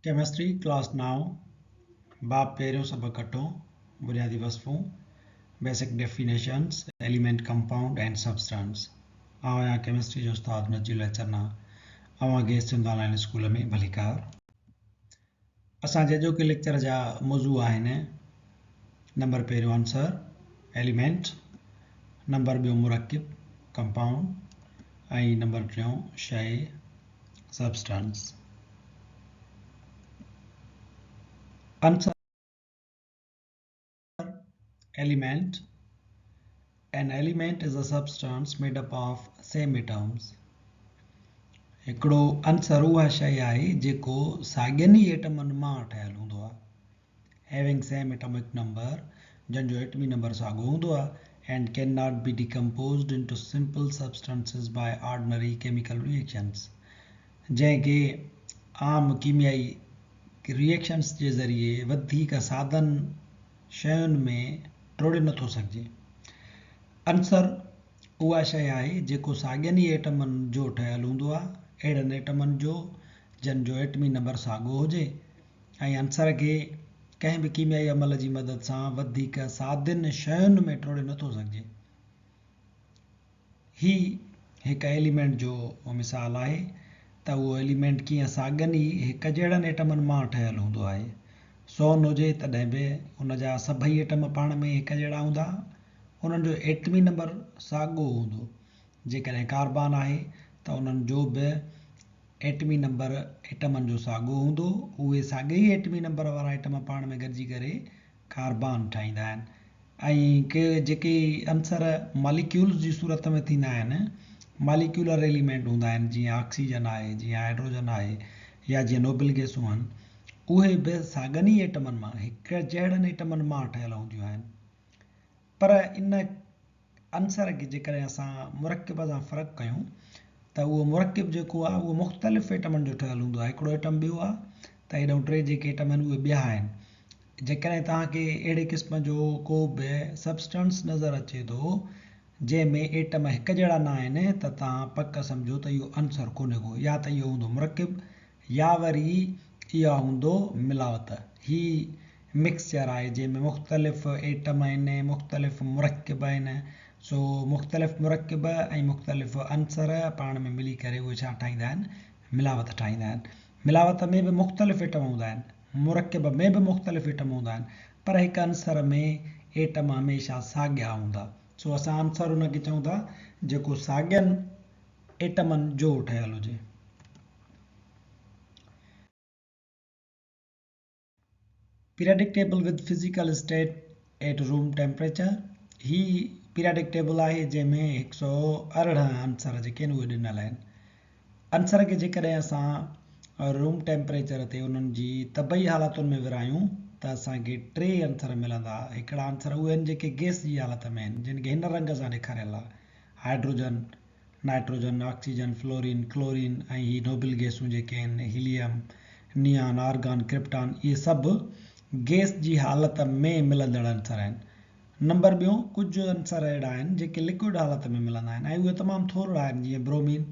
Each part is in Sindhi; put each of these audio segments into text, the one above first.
ڪيمسٽري ڪلاس نائون، باب پهريون سبق اٺون، بنيادي وصفون، Basic Definitions، Element Compound and Substance. آئون آهيان ڪيمسٽري جو استاد نجي الله چنا، اوهان کي سنڌ آن لائين اسڪول ۾ ڀليڪار. اسان جي اڄوڪي ليڪچر جا موضوع آهن، نمبر پهريون عنصر، Element، number ٻيو مرڪب، Compound، ۽ number ٽيون شيء، Substance. عنصر، Element، An element is a substance made up of same atoms. هڪڙو عنصر اها شيء آهي جيڪو ساڳين ئي ايٽمن مان ٺهيل هوندو آهي. Having same atomic number، جن جو ايٽمي نمبر ساڳو هوندو آهي، and cannot be decomposed into simple substances by ordinary chemical reactions، جنهن کي عام ڪيميائي ريئيڪشنز جي ذريعي وڌيڪ سادن شين ۾ ٽوڙي نٿو سگهجي. عنصر اها شيء آهي جيڪو ساڳين ئي ايٽمن جو ٺهيل هوندو آهي، اهڙن ايٽمن جو جن جو ايٽمي نمبر ساڳو هجي. ۽ عنصر کي ڪنهن به ڪيميائي عمل جي مدد سان وڌيڪ سادين شين ۾ ٽوڙي نٿو سگهجي. هي هڪ ايليمينٽ جو مثال آهي ته اهو ايليمينٽ ڪيئن ساڳين ئي هڪ جهڙن ايٽمن مان ٺهيل هوندو آهي. سون هجي تڏهن به ان جا سڀئي ايٽم پاڻ ۾ هڪ جهڙا هوندا، انهن جو ايٽمي نمبر ساڳو هوندو. جيڪڏهن ڪاربان آهي ته انهن جو به ايٽمي نمبر ايٽمن جو ساڳو هوندو. اهي ساڳئي ئي ايٽمي نمبر وارا ايٽم پاڻ ۾ گڏجي ڪري ڪاربان ٺاهيندا آهن ۽ ڪي جيڪي عنصر ماليڪيولز جي صورت ۾ ٿيندا آهن ماليڪيولر ايليمينٽ هوندا آهن جيئن آڪسيجن آهي جيئن هائڊروجن آهي يا جيئن نوبل گئسون آهن اهي به ساڳن ئي ايٽمن مان هڪ جهڙن ايٽمن مان ٺهيل هونديون آهن پر ان عنصر کي جيڪڏهن اسان مرڪب سان فرق ڪيون ته اهو مرڪب جيڪو آهي اهو مختلف ايٽمن جو ٺهيل هوندو آهي. هڪڙو ايٽم ٻيو آهي ته هيڏانهن ٽي جيڪي ايٽم آهن اهي ٻيا آهن. جيڪڏهن توهان کي اهڙي قسم جو ڪو به سبسٽنس نظر اچي ٿو جنهن ۾ ايٽم هڪ جهڙا نه آهن ته توهان پڪ سمجهو ته اهو عنصر ڪونهي ڪو يا ته اهو هوندو مرڪب يا وري اها هوندو ملاوت. هي مڪسچر آهي جنهن ۾ مختلف ايٽم آهن، مختلف مرڪب آهن، سو مختلف مرڪب ۽ مختلف عنصر پاڻ ۾ ملي ڪري اهي ڇا ٺاهيندا آهن؟ ملاوت ٺاهيندا آهن. ملاوت ۾ به مختلف ايٽم هوندا آهن، مرڪب ۾ به مختلف ايٽم هوندا آهن، پر هڪ عنصر ۾ ايٽم هميشه ساڳيا هوندا. سو اسان عنصر ان کي چئون ٿا جيڪو ساڳين ايٽمن جو ٺهيل هجي. Periodic table with physical state at room temperature, he periodic table آهي جنهن ۾ 118 عنصر جيڪي آهن اهي ڏنل آهن. عنصر کي جيڪڏهن اسان روم ٽيمپريچر تي انهن جي طبعي حالتن ۾ ورهايون ته اسان کي ٽي عنصر ملندا. هڪڙا عنصر اهي آهن جيڪي گئس جي حالت ۾ آهن جن کي هن رنگ سان ڏيکاريل آهي، hydrogen, nitrogen, oxygen, fluorine, chlorine ۽ هي نوبل گئسون جيڪي آهن هيليم، نيان، آرگان، ڪرپٽان اهي سڀ گئس جي حالت ۾ ملندڙ عنصر آهن. نمبر ٻيون ڪجهه عنصر اهڙا آهن جيڪي لڪوئڊ حالت ۾ ملندا آهن ۽ اهي تمام ٿورڙا آهن جيئن برومين،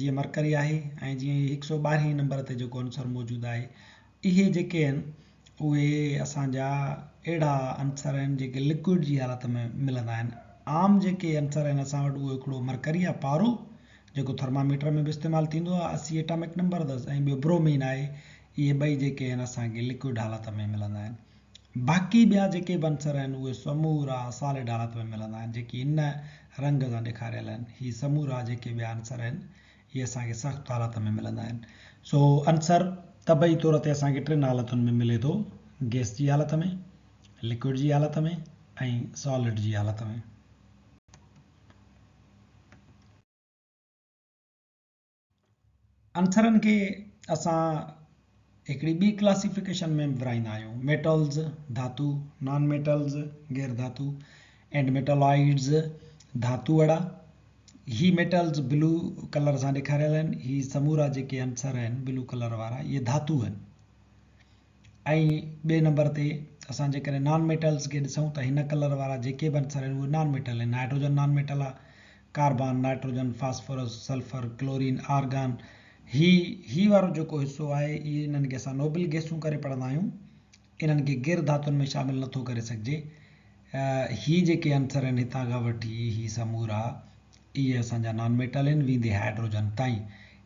جيئن مرڪري آهي ۽ جيئن هي هڪ سئو ٻارهين نمبر تي جيڪو عنصر موجود آهي اهي جيڪي آهن اهي اسان جا اهڙا عنصر آهن جيڪي لڪوئڊ جي حالت ۾ ملندا آهن. عام جيڪي عنصر آهن اسان وٽ اهو هڪڙو مرڪري آهي پارو جيڪو ٿرماميٽر ۾ به استعمال ٿيندو آهي 80 ايٽامڪ نمبر اٿس ۽ ٻيو برومين آهي اهي ٻئي جيڪي آهن اسان کي لڪوئڊ حالت ۾ ملندا آهن. باقي ٻيا جيڪي به عنصر آهن اهي سمورا سالڊ حالت ۾ ملندا آهن جيڪي هن رنگ سان ڏيکاريل آهن. هي سمورا جيڪي ٻيا عنصر آهن اهي اسان کي سخت حالت ۾ ملندا آهن. سو عنصر طبعي طور تي اسان کي ٽن حالتن ۾ ملي ٿو، گئس جي حالت ۾، لڪوئڊ جي حالت ۾ ۽ سالڊ جي حالت ۾. عنصرن کي اسان هڪڙي ٻي ڪلاسيفڪيشن ۾ به ورهائيندا آهيون، ميٽلز، ڌاتو، نان ميٽلز، غير ڌاتو، اينڊ ميٽالائيڊز، ڌاتوئڙا. هي ميٽلز بلو ڪلر سان ڏيکاريل آهن. هي سمورا جيڪي عنصر آهن بلو ڪلر وارا اهي ڌاتو آهن. ۽ ٻئي نمبر تي اسان جيڪڏهن نان ميٽلز کي ڏسون ته هن ڪلر وارا جيڪي به عنصر آهن اهي نان ميٽل آهن. هائڊروجن نان ميٽل آهي، carbon, nitrogen, phosphorus, sulphur, chlorine, argon هي هي وارو جيڪو حصو آهي اهي انهن کي اسان نوبل گئسون ڪري پڙهندا آهيون. انهن کي غير ڌاتن ۾ شامل نٿو ڪري سگهجي. هي جيڪي عنصر آهن هتان کان وٺي هي سمورا اهي اسان جا نان ميٽل آهن ويندي هائڊروجن تائين.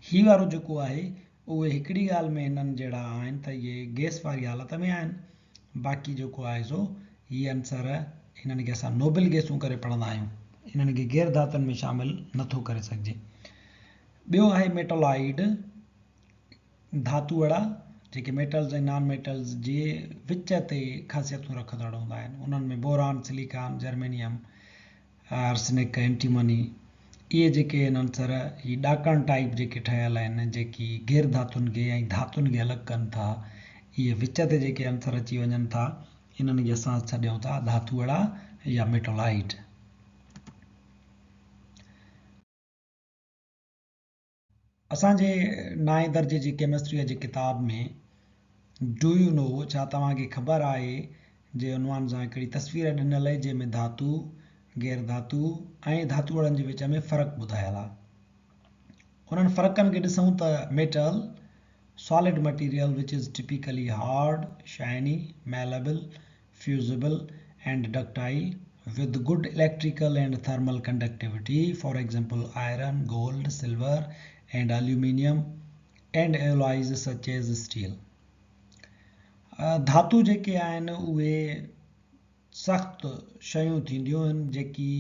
هي وارو جيڪو آهي اهي هڪڙي ڳالهه ۾ هنن جهڙا آهن ته اهي گئس واري حالت ۾ آهن. باقي جيڪو آهي سو هي عنصر انهن کي اسان نوبل گئسون ڪري پڙهندا آهيون. انهن کي غير ڌاتن ۾ شامل نٿو ڪري سگهجي. ٻيو آهي ميٽالائيڊ، ڌاتوئڙا، جيڪي ميٽلز ۽ نان ميٽلز جي وچ تي خاصيتون رکندڙ هوندا آهن. انهن ۾ بوران، سليڪان، جرمينيم، آرسنڪ، اينٽيمني اهي جيڪي آهن عنصر هي ڏاڪڻ ٽائيپ جيڪي ٺهيل آهن جيڪي غير ڌاتن کي ۽ ڌاتن کي الڳ ڪن ٿا اهي وچ تي جيڪي عنصر اچي وڃن ٿا انهن کي اسان سڏيون ٿا ڌاتوئڙا يا ميٽالائيڊ. اسان جي نائين درجي جي ڪيمسٽريء جي ڪتاب ۾ Do you know، ڇا توهان کي خبر آهي، جي عنوان سان هڪڙي تصوير ڏنل آهي جنهن ۾ ڌاتو، غير ڌاتو ۽ ڌاتوئڙن جي وچ ۾ فرق ٻڌايل آهي. انهن فرقن کي ڏسون ته metal, Solid material which is typically hard, shiny, malleable, fusible and ductile with good electrical and thermal conductivity for example iron, gold, silver and aluminium and alloys such as steel. ڌاتو جيڪي آهن اهي سخت شيون ٿينديون آهن جيڪي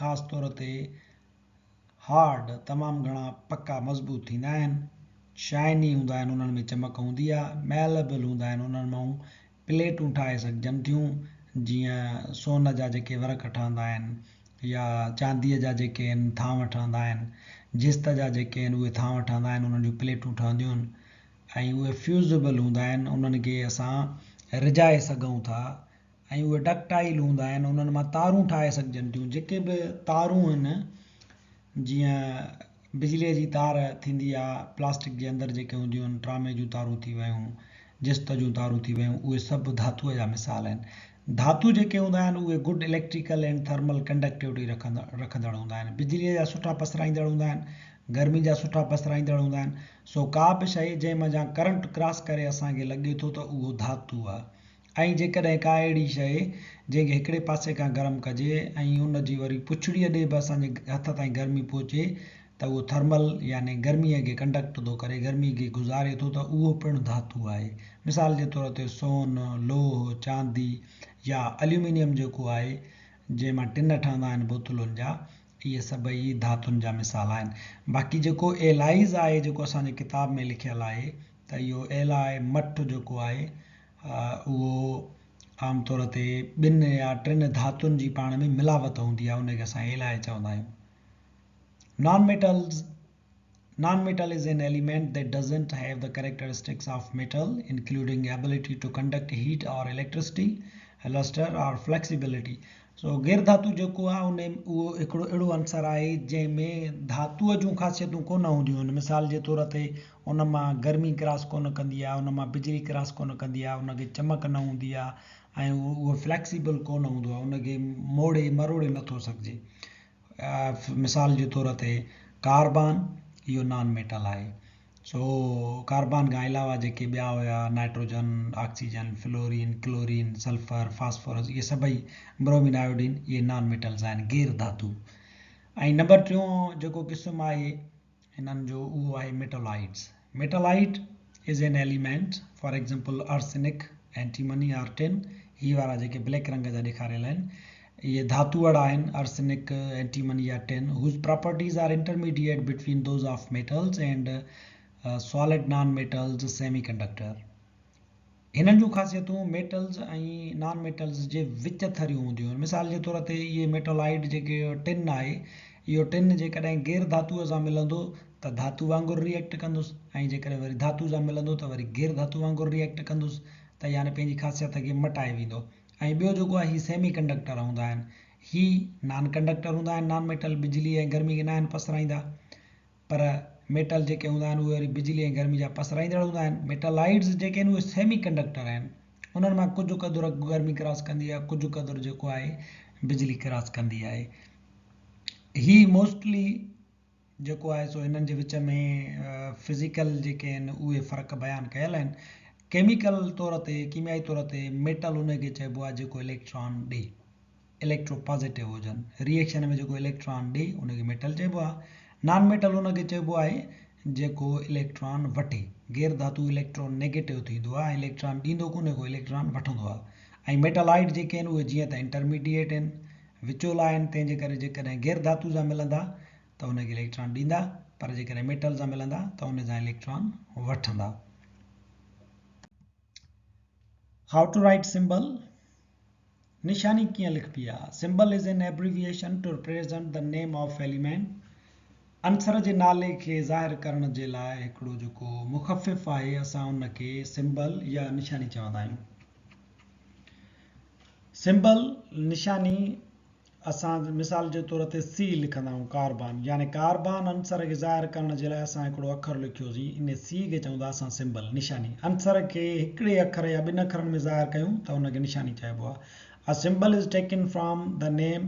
خاص طور تي هارڊ تمام گهڻا پڪا مضبوط ٿيندا آهن، شائني هوندا آهن انهن ۾ چمڪ هوندي آهي، ميلبل هوندا آهن انهن مان پليٽون ٺاهي سگهجن ٿيون جيئن سون جا جيڪي ورق ٺهندا آهن يا چانديء جا جيڪي آهن ٿانو ٺهندا آهن، جست جا جيڪي آهن اهي ٿانو ٺهندا آهن انهن جون پليٽون ٺهنديون آهن ۽ اهي فيوزبل هوندا آهن انهن کي اسان رجائي سگهون ٿا ۽ اهي ڊڪٽائل هوندا آهن انهن مان تارون ٺاهي سگهجن ٿيون جيڪي به تارون آهن جيئن بجليء جي تار ٿيندي آهي پلاسٽڪ جي اندر جيڪي هونديون آهن ٽرامي جون تارون ٿي ويون جست جون تارون ٿي ويون اهي سڀ ڌاتوء جا مثال آهن ڌاتو جيڪي هوندا آهن اهي good electrical and thermal conductivity رکندڙ هوندا آهن بجليء جا سٺا پسرائيندڙ هوندا آهن گرمي جا سٺا پسرائيندڙ هوندا آهن سو ڪا به شيء جنهن منجهان ڪرنٽ ڪراس ڪري اسان کي لڳي ٿو ته اهو ڌاتو آهي ۽ جيڪڏهن ڪا اهڙي شيء جنهن کي هڪڙي پاسي کان گرم ڪجي ۽ ان جي وري پڇڙيء ڏي به اسان جي هٿ تائين گرمي پهچي ته اهو ٿرمل يعني گرميء کي ڪنڊڪٽ ٿو ڪري، گرمي کي گذاري ٿو ته اهو پڻ ڌاتو آهي. مثال جي طور تي سون، لوهه، چاندي يا اليومينيم جيڪو آهي جنهن مان ٽن ٺهندا آهن بوتلن جا اهي سڀئي ڌاتن جا مثال آهن. باقي جيڪو ايلائز آهي جيڪو اسان جي ڪتاب ۾ لکيل آهي ته اهو ايلاء مٺ جيڪو آهي اهو عام طور تي ٻن يا ٽن ڌاتن جي پاڻ ۾ ملاوت هوندي آهي ان کي اسان ايلاء چوندا آهيون. Non metals, Non metal is an element that doesn't have the characteristics of metal including ability to conduct heat or electricity, luster or flexibility. سو غير ڌاتو جيڪو آهي ان اهو هڪڙو اهڙو عنصر آهي جنهن ۾ ڌاتوء جون خاصيتون ڪونه هونديون آهن مثال جي طور تي ان مان گرمي ڪراس ڪونه ڪندي آهي، ان مان بجلي ڪراس ڪونه ڪندي آهي، ان کي چمڪ نه هوندي آهي ۽ اهو فليڪسيبل ڪونه هوندو آهي، ان کي موڙي مروڙي نٿو سگهجي. مثال جي طور تي ڪاربان اهو نان ميٽل آهي. سو ڪاربان کان علاوه جيڪي ٻيا هيا nitrogen, oxygen, fluorine, chlorine, sulphur, phosphorus اهي سڀئي برومين، آيوڊين اهي نان ميٽلز آهن، غير ڌاتو. ۽ نمبر ٽيون جيڪو قسم آهي انهن جو اهو آهي metalloids. Metalloid is an element for example arsenic, antimony or tin هي وارا جيڪي بليڪ رنگ جا ڏيکاريل آهن اهي ڌاتوئڙ آهن آرسينڪ، اينٽيمني يا tin whose properties are intermediate between those of metals and solid non metals semiconductor. هنن جون خاصيتون ميٽلز ۽ نان ميٽلز جي وچ ٿريون هونديون آهن. مثال جي طور تي اهي ميٽالائيڊ جيڪي ٽن آهي، اهو ٽن جيڪڏهن غير ڌاتوء سان ملندو ته ڌاتو وانگر ري ايڪٽ ڪندس ۽ جيڪڏهن وري ڌاتو سان ملندو ته وري غير ڌاتو وانگر ري ايڪٽ ڪندس ته يعني پنهنجي خاصيت کي مٽائي ويندو ۽ ٻيو جيڪو آهي هي سيمي ڪنڊڪٽر هوندا آهن. هي نان ڪنڊڪٽر هوندا آهن، نان ميٽل بجلي ۽ گرمي کي ناهن پسرائيندا. پر ميٽل جيڪي هوندا آهن اهي وري بجلي ۽ گرمي جا پسرائيندڙ هوندا آهن. ميٽالائيڊز جيڪي آهن اهي سيمي ڪنڊڪٽر آهن. انهن مان ڪجهه قدر گرمي ڪراس ڪندي آهي ڪجهه قدر جيڪو آهي بجلي ڪراس ڪندي آهي. هي موسٽلي جيڪو آهي سو هنن جي وچ ۾ فزيڪل جيڪي آهن اهي فرق بيان ڪيل آهن. ڪيميڪل طور تي ڪيميائي طور تي ميٽل ان کي چئبو آهي جيڪو اليڪٽران ڏي، اليڪٽرو پازيٽو هجن، ري ايڪشن ۾ جيڪو اليڪٽران ڏي ان کي ميٽل چئبو آهي. نان ميٽل ان کي چئبو آهي جيڪو اليڪٽران وٺي. غير ڌاتو اليڪٽرو نيگيٽو ٿيندو آهي ۽ اليڪٽران ڏيندو ڪونهي ڪو اليڪٽران وٺندو آهي ۽ ميٽالائيڊ جيڪي آهن اهي جيئن ته انٽرميڊيئيٽ آهن، وچولا آهن، تنهن جي ڪري جيڪڏهن غير ڌاتو سان ملندا ته ان کي اليڪٽران ڏيندا پر جيڪڏهن ميٽل سان ملندا ته ان سان اليڪٽران وٺندا. How to write symbol، نشاني ڪيئن لکبي آ؟ Symbol is an abbreviation to represent the name of element، عنصر جي نالي کي ظاهر ڪرڻ جي لاء هڪڙو جيڪو مخفف آهي اسان ان کي سمبل يا نشاني چوندا آهيون. سمبل، نشاني، اسان مثال جي طور تي سي لکندا آهيون ڪاربان يعني ڪاربان عنصر کي ظاهر ڪرڻ جي لاء اسان هڪڙو اکر لکيوسين ان سي کي چئون ٿا اسان سمبل، نشاني. عنصر کي هڪڙي اکر يا ٻن اکرن ۾ ظاهر ڪيون ته ان کي نشاني چئبو آهي. A symbol is taken from the name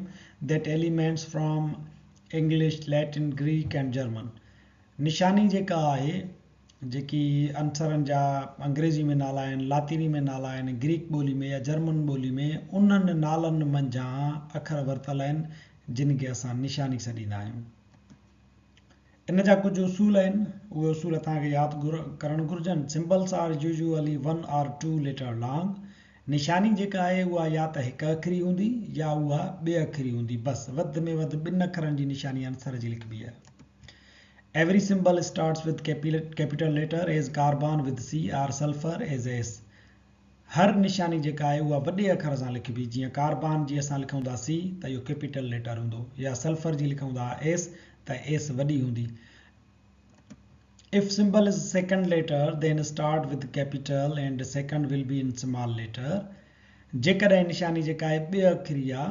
that elements from English, Latin, Greek and German. نشاني جيڪا آهي جيڪي عنصرن جا انگريزي ۾ نالا آهن، لاطيني ۾ نالا آهن، گريڪ ٻولي ۾ يا جرمن ٻولي ۾ انهن نالن منجهان اکر ورتل آهن، جن کي اسان نشاني سڏيندا آهيون. ان جا ڪجهه اصول آهن، اهي اصول توهان کي ياد ڪرڻ گهرجن. Symbols are usually one or two letter long. نشاني جيڪا آهي اها يا ته هڪ اکري هوندي يا اها ٻه اکري هوندي، بس وڌ ۾ وڌ ٻن اکرن جي نشاني عنصر جي لکبي آهي. Every symbol starts with capital letter as carbon with C or sulphur as S. هر نشاني جيڪا آهي اها وڏي اکر سان لکبي جيئن ڪاربان جي اسان لکون ٿا سي ته اهو ڪيپيٽل ليٽر هوندو يا سلفر جي لکون ٿا ايس ته ايس وڏي هوندي. If symbol is second letter then start with capital and second will be in small letter. جيڪڏهن نشاني جيڪا آهي ٻه اکري آ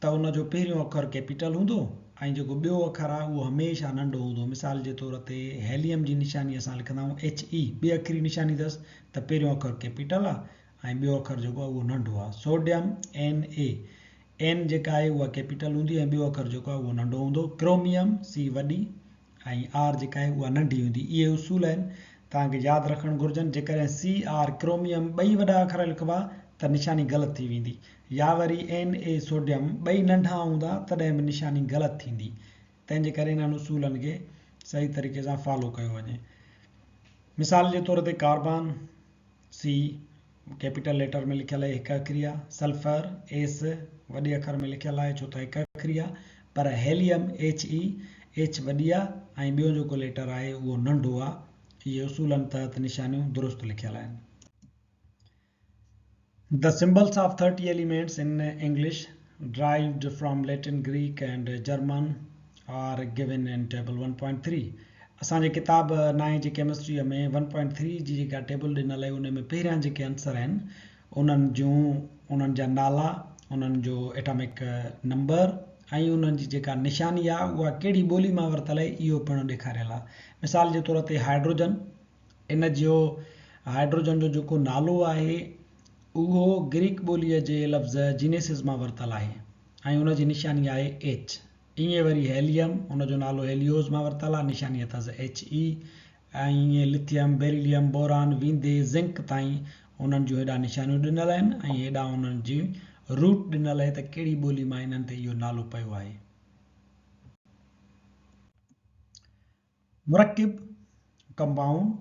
ته ان جو پهريون اکر ڪيپيٽل هوندو ۽ جيڪو ٻيو اکر آهي اهو هميشه ننڍو هوندو. مثال جي طور تي هيليم جي نشاني اسان لکندا آهيون HE ٻه اکري نشاني اٿس ته پهريون اکر ڪيپيٽل آهي ۽ ٻيو اکر جيڪو آهي اهو ننڍو آهي. سوڊيم Na N جيڪا آهي اها ڪيپيٽل هوندي ۽ ٻيو اکر جيڪو آهي اهو ننڍو هوندو. ڪروميم C وڏي ۽ آر جيڪا آهي اها ننڍي هوندي. اهي اصول آهن توهان کي ياد رکڻ گهرجن. جيڪڏهن سي آر ڪروميم ٻئي وڏا اکر لکبا ته نشاني غلط ٿي ويندي يا وري اين اي سوڊيم ٻئي ننڍا هوندا تڏهن به نشاني غلط ٿيندي. تنهن جي ڪري انهن اصولن کي صحيح طريقي سان فالو ڪيو وڃي. مثال جي طور تي ڪاربان، سي، ڪيپيٽل ليٽر ۾ لکيل آهي هڪ اکري آهي، سلفر، ايس، وڏي اکر ۾ لکيل آهي ڇو ته هڪ اکري آهي، پر هيليم، ايڇ اي، ايڇ وڏي آهي ۽ ٻيو جيڪو ليٽر آهي اهو ننڍو آهي. اهي اصولن تحت نشانيون درست لکيل آهن. The symbols of 30 elements in English derived from Latin, Greek and German are given in table 1.3 اسان جي ڪتاب نائين جي ڪيمسٽريء ۾ ون پوائنٽ ٿري جي جيڪا ٽيبل ڏنل آهي ان ۾ پهريان جيڪي عنصر آهن انهن جون انهن جا نالا انهن جو ايٽامڪ نمبر ۽ انهن جي جيڪا نشاني آهي اها ڪهڙي ٻولي مان ورتل آهي اهو پڻ ڏيکاريل آهي مثال جي طور تي هائڊروجن ان جو هائڊروجن جو جيڪو نالو آهي اهو گريڪ ٻوليء جي لفظ جينيسز مان ورتل آهي ۽ ان جي نشاني آهي ايچ ائين وري هيليم، ان جو نالو هيليوز مان ورتل آهي، نشاني اٿس HE، ۽ ائين لٿيم، بيريليم، بوران ويندي زنڪ تائين انهن جون هيڏانهن نشانيون ڏنل آهن ۽ هيڏانهن انهن جي روٽ ڏنل آهي ته ڪهڙي ٻولي مان انهن تي اهو نالو پيو آهي. مرڪب، Compound،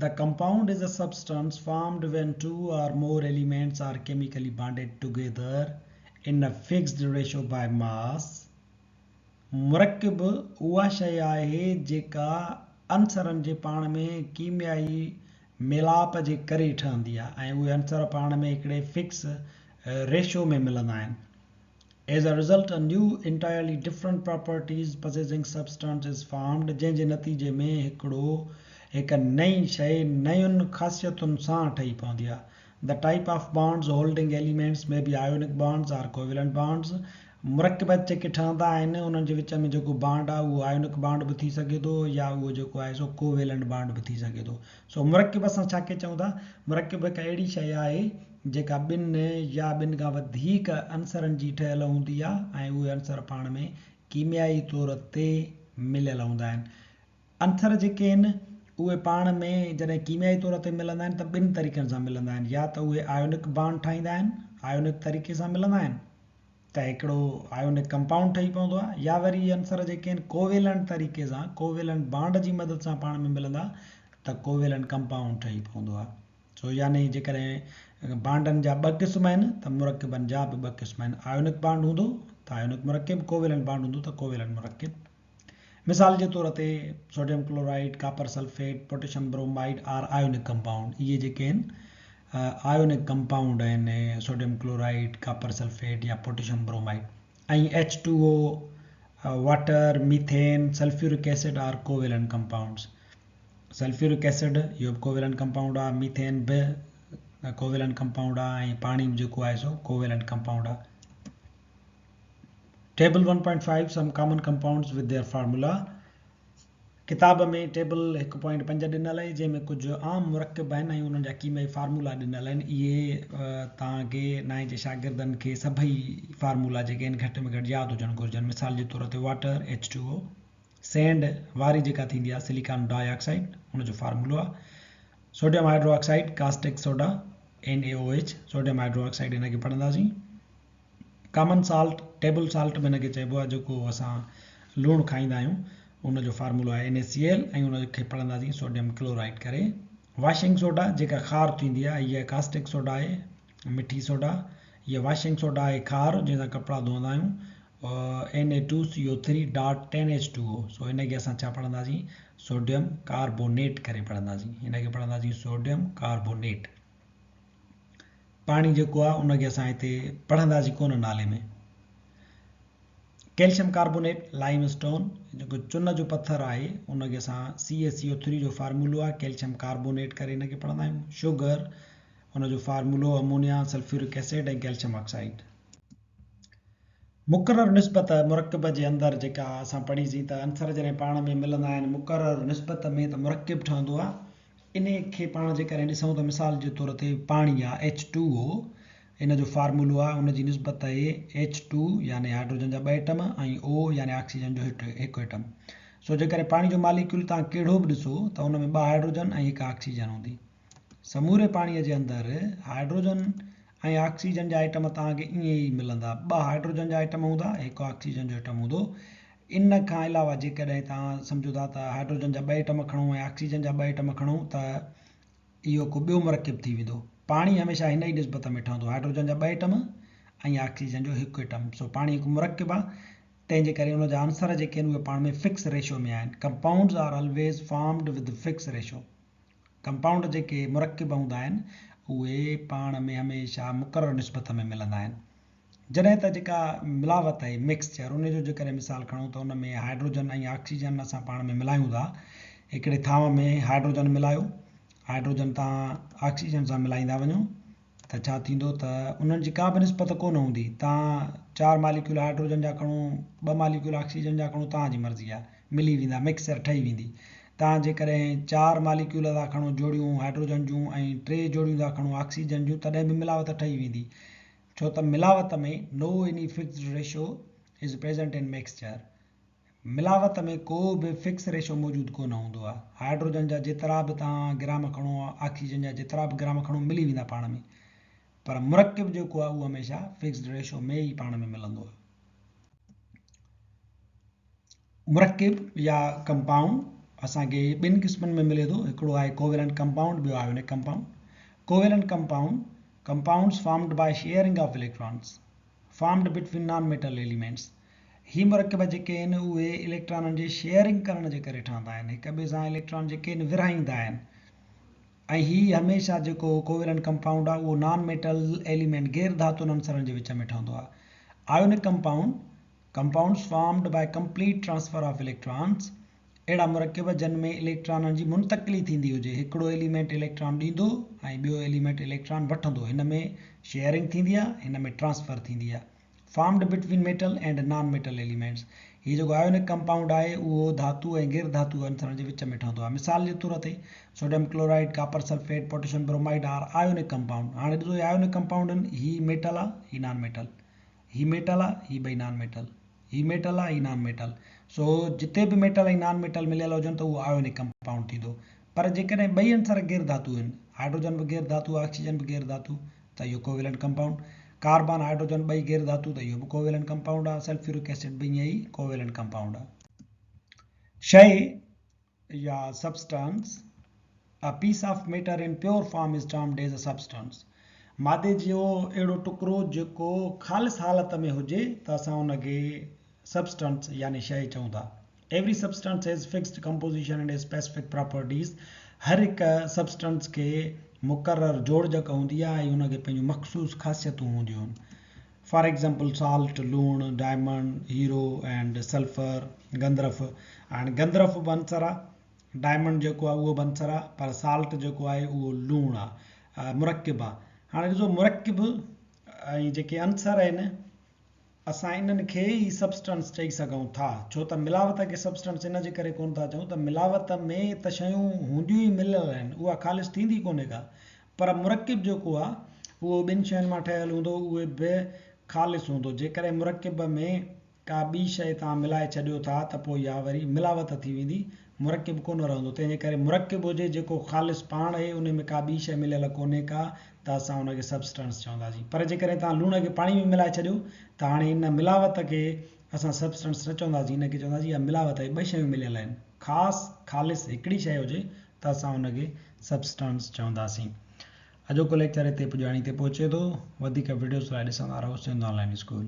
The compound is a substance formed when two or more elements are chemically bonded together in a fixed ratio by mass. مرڪب اها شيء آهي جيڪا عنصرن جي پاڻ ۾ ڪيميائي ميلاپ جي ڪري ٺهندي آهي ۽ اهي عنصر پاڻ ۾ هڪڙي فڪس ريشو ۾ ملندا آهن. As a result, a new entirely different properties possessing substance is formed جنهن جي نتيجي ۾ هڪڙو هڪ نئين شيء نين خاصيتن سان ٺهي پوندي آهي. The type of bonds holding elements may be ionic bonds or covalent bonds مرڪبات جيڪي ٺهندا آهن انهن جي وچ ۾ جيڪو بانڊ آهي اهو آيونڪ بانڊ به ٿي سگهي ٿو يا اهو جيڪو آهي سو ڪوويلنٽ بانڊ به ٿي سگهي ٿو. سو مرڪب اسان ڇا کي چئون ٿا؟ مرڪب هڪ اهڙي شيء آهي جيڪا ٻن يا ٻن کان وڌيڪ عنصرن جي ٺهيل هوندي آهي ۽ اهي عنصر پاڻ ۾ ڪيميائي طور تي مليل هوندا آهن. عنصر جيڪي آهن اهي پاڻ ۾ جڏهن ڪيميائي طور تي ملندا آهن ته ٻن طريقن سان ملندا آهن يا ته اهي آيونڪ بانڊ ٺاهيندا آهن، آيونڪ طريقي سان ملندا آهن ته هڪڙو آيونڪ ڪمپائونڊ ٺهي پوندو آهي يا وري اهي عنصر جيڪي آهن ڪوويلنٽ طريقي سان ڪوويلنٽ بانڊ جي مدد سان پاڻ ۾ ملندا ته ڪوويلنٽ ڪمپائونڊ ٺهي پوندو آهي. سو يعني جيڪڏهن بانڊن جا ٻه قسم آهن ته مرڪبن جا به ٻه قسم آهن. آيونڪ بانڊ هوندو ته آيونڪ مرڪب، ڪوويلنٽ بانڊ هوندو ته ڪوويلنٽ مرڪب. مثال جي طور تي sodium chloride, copper sulphate, potassium bromide are ionic compound. اهي جيڪي آهن آيونڪ ڪمپائونڊ آهن سوڊيم ڪلورائيڊ، ڪاپر سلفيٽ يا potassium bromide ۽ H two O, water, methane, sulphuric acid are covalent compounds. Sulphuric acid اهو به ڪوويلنٽ ڪمپائونڊ آهي، ميٿين به ڪوويلنٽ ڪمپائونڊ آهي ۽ پاڻي به جيڪو آهي سو ڪوويلنٽ ڪمپائونڊ آهي. Table 1.5 some common compounds with their formula ڪتاب ۾ ٽيبل 1.5 ڏنل آهي جنهن ۾ ڪجهه عام مرڪب آهن ۽ انهن جا ڪيميائي فارمولا ڏنل آهن اهي توهان کي نائين جي شاگردن کي سڀئي فارمولا جيڪي آهن گهٽ ۾ گهٽ ياد هجڻ گهرجن مثال جي طور تي water H two O sand واري جيڪا ٿيندي آهي سليڪان ڊاء آڪسائيڊ ان جو فارمولو آهي sodium hydroxide caustic soda N A O H sodium hydroxide ان کي پڙهنداسين ڪامن سالٽ ٽيبل سالٽ به ان کي چئبو آهي جيڪو اسان لوڻ کائيندا آهيون ان جو فارمولو آهي اين اي سي ايل ۽ ان کي پڙهنداسين سوڊيم ڪلورائيڊ ڪري واشنگ سوڊا جيڪا خار ٿيندي آهي هيء ڪاسٽڪ سوڊا آهي مٺي سوڊا هيء واشنگ سوڊا آهي خار جنهن سان ڪپڙا ڌوئندا آهيون N A two C O three dot ten H two O سو ان کي اسان ڇا پڙهنداسين سوڊيم ڪاربونيٽ ڪري پڙهنداسين ان کي پڙهنداسين سوڊيم ڪاربونيٽ پاڻي جيڪو آهي ان کي اسان هتي پڙهنداسين ڪونه نالي ۾ ڪيلشيم ڪاربونيٽ لائم اسٽون جيڪو چن جو پٿر آهي ان کي اسان سي اي سي او ٿري جو فارمولو آهي ڪيلشيم ڪاربونيٽ ڪري ان کي پڙهندا آهيون شوگر ان جو فارمولو ammonia sulphuric acid ۽ calcium oxide مقرر نسبت مرڪب جي اندر جيڪا اسان پڙهي سين ته عنصر جڏهن پاڻ ۾ ملندا آهن مقرر نسبت ۾ ته مرڪب ٺهندو آهي انهي کي پاڻ جيڪڏهن ڏسون ته مثال جي طور تي پاڻي آهي ايڇ ٽو او ان جو فارمولو آهي ان جي نسبت آهي ايڇ ٽو يعني هائڊروجن جا ٻه ايٽم ۽ او يعني آڪسيجن جو هڪ ايٽم سو جيڪڏهن پاڻي جو ماليڪيول تان ڪهڙو به ڏسو ته ان ۾ ٻه هائڊروجن ۽ هڪ آڪسيجن هوندي سموري پاڻي جي اندر هائڊروجن ۽ آڪسيجن جا ائٽم توهان کي ائين ئي ملندا. ٻه هائڊروجن جا ائٽم هوندا، هڪ آڪسيجن جو ائٽم هوندو. ان کان علاوه جيڪڏهن توهان سمجهو ٿا ته هائڊروجن جا ٻه ائٽم کڻون ۽ آڪسيجن جا ٻه ائٽم کڻون ته اهو ڪو ٻيو مرڪب ٿي ويندو. پاڻي هميشه هن ئي نسبت ۾ ٺهندو، هائڊروجن جا ٻه ائٽم ۽ آڪسيجن جو هڪ ائٽم. سو پاڻي هڪ مرڪب آهي، تنهن جي ڪري ان جا عنصر جيڪي آهن اهي پاڻ ۾ فڪس ريشو ۾ آهن. Compounds are always formed with fix ratio. Compound جيڪي مرڪب هوندا آهن اهي پاڻ ۾ هميشه مقرر نسبت ۾ ملندا آهن. جڏهن ته جيڪا ملاوت آهي، Mixture، ان جو جيڪڏهن مثال کڻون ته ان ۾ هائڊروجن ۽ آڪسيجن اسان پاڻ ۾ ملايون ٿا. هڪڙي ٿانو ۾ هائڊروجن ملايو، هائڊروجن تان آڪسيجن سان ملائيندا وڃو ته ڇا ٿيندو ته انهن جي ڪا به نسبت ڪونه هوندي. توهان چار ماليڪيول هائڊروجن جا کڻو، ٻه ماليڪيول آڪسيجن جا کڻو توهان جي مرضي آهي، ملي ويندا، مڪسچر ٺهي ويندي. توهان جيڪڏهن چار ماليڪيول ٿا کڻو جوڙيون هائڊروجن جون ۽ ٽي جوڙيون ٿا کڻو آڪسيجن جون تڏهن به ملاوت ٺهي ويندي. ڇو ته ملاوت ۾ no any fixed ratio is present in mixture. ملاوت ۾ ڪو به فڪس ريشو موجود ڪو نه هوندو آهي. هائڊروجن جا جيترا به توهان گرام کڻو، آڪسيجن جا جيترا به گرام کڻو ملي ويندا پاڻ ۾ پر مرڪب جيڪو آهي اهو هميشه فڪسڊ ريشو ۾ ئي پاڻ ۾ ملندو آهي. مرڪب يا ڪمپائونڊ اسان کي ٻن قسمن ۾ ملي ٿو، هڪڙو آهي ڪوويلنٽ ڪمپائونڊ ٻيو ionic compound. Covalent compound, Compounds formed by sharing of electrons formed between non metal elements، هي مرڪب جيڪي آهن اهي اليڪٽرانن جي شيئرنگ ڪرڻ جي ڪري ٺهندا آهن، هڪ ٻئي سان اليڪٽران جيڪي آهن ورهائيندا آهن ۽ هي هميشه جيڪو ڪوويلنٽ ڪمپائونڊ آهي اهو نان ميٽل ايليمينٽ غير ڌاتن عنصرن جي وچ ۾ ٺهندو آهي. Ionic compound, Compounds formed by complete transfer of electrons، اهڙا مرڪب جن ۾ اليڪٽرانن جي منتقلي ٿيندي هجي، هڪڙو ايليمينٽ اليڪٽران ڏيندو ۽ ٻيو ايليمينٽ اليڪٽران وٺندو، هن ۾ شيئرنگ ٿيندي آهي، هن ۾ ٽرانسفر ٿيندي آهي. Formed between metal and non metal elements هي جيڪو آيونڪ ڪمپائونڊ آهي اهو ڌاتو ۽ غير ڌاتو عنصرن جي وچ ۾ ٺهندو آهي مثال جي طور تي sodium chloride, copper sulphate, potassium bromide are ionic compound هاڻي ڏسو هي آيونڪ ڪمپائونڊ آهن هي ميٽل آهي هي نان ميٽل هي ميٽل آهي هي ٻئي نان ميٽل هي ميٽل آهي هي نان ميٽل. سو جتي به ميٽل ۽ نان ميٽل مليل هجن ته اهو آيونڪ ڪمپائونڊ ٿيندو. پر جيڪڏهن ٻئي عنصر غير ڌاتو آهن، هائيڊروجن به غير ڌاتو آهي آڪسيجن به غير ڌاتو ته اهو ڪوويلنٽ ڪمپائونڊ. ڪاربان هائيڊروجن ٻئي غير ڌاتو ته اهو به ڪوويلنٽ ڪمپائونڊ آهي. سلفيورڪ ايسڊ به ائين ئي ڪوويلنٽ ڪمپائونڊ آهي. شيء يا substance, A piece of matter in pure form is termed as a substance. مادي جو اهڙو ٽڪرو جيڪو خالص حالت ۾ هجي ته اسان ان کي سبسٽنس يعني شيء چئون ٿا. Every substance has fixed composition and specific properties. هر هڪ سبسٽنس کي مقرر جوڙجڪ هوندي آهي ۽ ان کي پنهنجون مخصوص خاصيتون هونديون آهن. فار ايگزامپل سالٽ، لوڻ، ڊائمنڊ، هيرو اينڊ سلفر، گندرف. هاڻي گندرف به عنصر آ، ڊائمنڊ جيڪو آ اهو به عنصر آ، پر سالٽ جيڪو آهي اهو لوڻ آ، مرڪب آ. هاڻي ڏسو مرڪب ۽ جيڪي عنصر آهن اسان انهن کي ئي سبسٽنس چئي سگهون ٿا، ڇو ته ملاوت کي سبسٽنس ان جي ڪري ڪونه ٿا چئون ته ملاوت ۾ ته شيون هونديون ئي مليل آهن، اها خالص ٿيندي ڪونهي ڪا. پر مرڪب جيڪو آ اهو ٻن شين مان ٺهيل هوندو اهي به خالص هوندو. جيڪڏهن مرڪب ۾ ڪا ٻي شيء توهان ملائي ڇڏيو ٿا ته پوء اها وري ملاوت ٿي ويندي، مرڪب ڪونه رهندو. تنهن جي ڪري مرڪب هجي جيڪو خالص پاڻ اهي انهي ۾ ڪا ٻي شيء مليل ڪونهي ڪا ته اسان ان کي سبسٽنس چونداسين. پر جيڪڏهن توهان لوڻ کي پاڻي ۾ ملائي ڇڏيو ته هاڻي ان ملاوت کي اسان سبسٽنس نه چونداسين ان کي چونداسين اها ملاوت آهي ٻه شيون مليل آهن. خاص خالص هڪڙي شيء هجي ته اسان ان کي سبسٽنس چونداسين. اڄوڪو ليڪچر هتي پڄاڻي تي پهچي ٿو. وڌيڪ وڊيوز لاء ڏسندا رهو سنڌ آن لائين اسڪول.